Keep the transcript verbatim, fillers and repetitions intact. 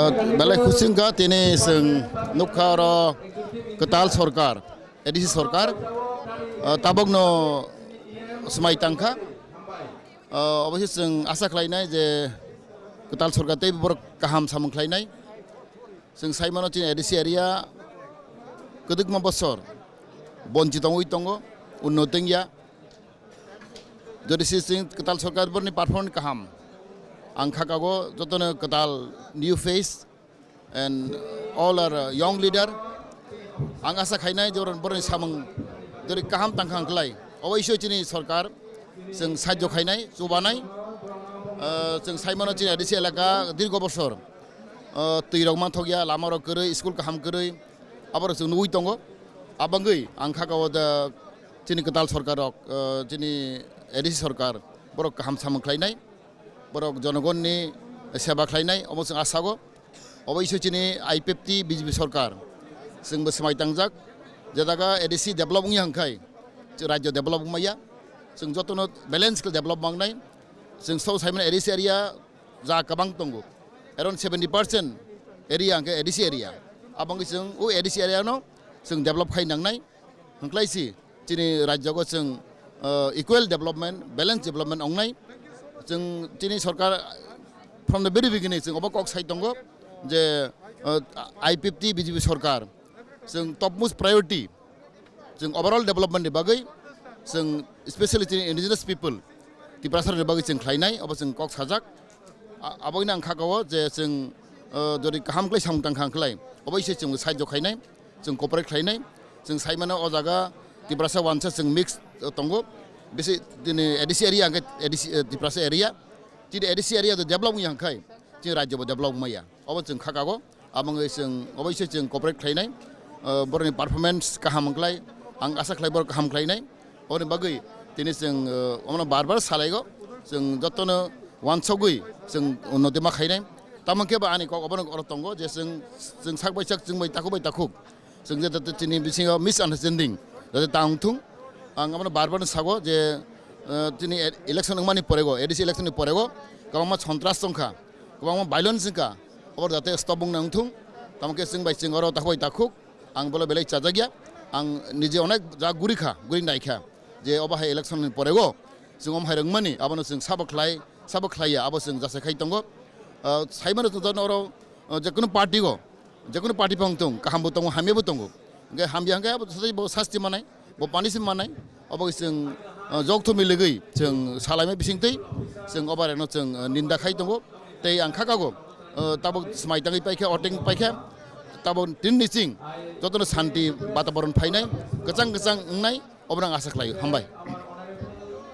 Belai khusi wngkha tini chwng nukha oro kwtal sorkar, A D C sorkar, ah, tabokno swmai tangkha. Ah, obosi chwng asa khlainai je kwtal sorkar tei borok kaham samung khlainai. Chwng saimano chini A D C area kwdwkma bosor bonchi tongwi tongo, unnoti wngya. Jodi si chwng kwtal sorkar borni performance kaham, ang khakago jotono kwtal new face and all are, uh, young leader. Ang asa khainai je borok borokni samung jodi kaham tangkha ang klai, obo isu chini sorkar chwng sajjo khainai, chubanai. Uh, chwng saimano chini A D C elaka dirgo bosor, uh, twi rok manthokya, lama rok kwrwi, school kaham kwrwi, aborok chwng nugwi tongo. Abangwi ang khakao da chini kwtal sorkar rok, uh, chini A D C sorkar borok kaham samung khlainai, borok jonogonni seba khlainai, omo chwng asago. Obo isu chini I P F T B J P sorkar, chwngbo swmai tangjak, je jaga A D C develop wngya hwnkhai, chwng rajyo develop wngmaya, chwng jotono balance khe develop mangnai, chwng so saimano A D C area ja kwbang tongo, around seventy percent area hwnkhe A D C area, abangwi chwng o A D C area no chwng develop khai nangnai. Hwnkhlai si chini rajyogo chwng, uh, equal development, balance development wngnai. Chwng chini sorkar from the very beginning chwng obo kok sai tongo je, uh, I P F T B J P sorkar chwng topmost priority chwng overall development ni bagwi chwng specially chini indigenous people Tiprasa ni bagwi chwng khlainai, obo chwng kok sajak. A-, aboino ang khakao je chwng, uh, jodi kaham khlai samung tangkha hwnkhlai, obo se chwng sajjo khainai. Chwng cooperate khlainai, chwng saimano o jaga Tiprasa wansa chwng mix tongo, bisi tini A D C area hwnkhe A D C, eh, Tiprasa area, chini A D C area do develop wngya hwnkhe chini rajyo bo develop wngmaya, obo chwng khakago, abangwi chwng oboise chwng cooperate khlainai, eh, borokni performance kaham wngklai, ang asa khlai borok kaham khlainai. Oboni bagwi tini chwng, eh, omono bar bar salaigo, chwng jotono wansogwi chwng unnoti ma khainai. Tamo khe bo ani kok obono oro tongo je chwng, chwng sak bai sak, chwng bai takhuk bai takhuk, chwng je joto chini bisingo misunderstanding jate ta wngthung. Ang abono bar bar sago je, eh, chini e-, election wngmani porego, A D C election ni porego kwbangma sontras tongkha, kwbangma violence wngkha, obor jate stop wngna wngthung. Tamo khe chwng bai chwng oro takhuk bai takhuk. Ang bole belai chajakya, ang nije onek ja guri kha, guri nai kha, je obo hai election ni porego chwng om hai rwngmani, abono chwng sabo khlai, sabo khlaiya, abo chwng jasa khai tongo. Ah, saimano chwng jotono oro, ah, jekunu party go, jekunu party phang tong, kaham bo tongo, hamya bo tongo. Hwnkhe hamya hwnkhe abo sathai bo sasti manai, bo punishment manai, obo chwng, ah, jokthumi legwi chwng salaimai bisingtwi chwng obo reno chwng, ah, ninda khai tongo. Tei ang khakago, ah, tabuk smai tangwi paikha, oteng paikha, tabuk tin ni ching jotono santi bataboron phainai, kwchang kwchang wngnai, obo ang asa khlaio. Hambai.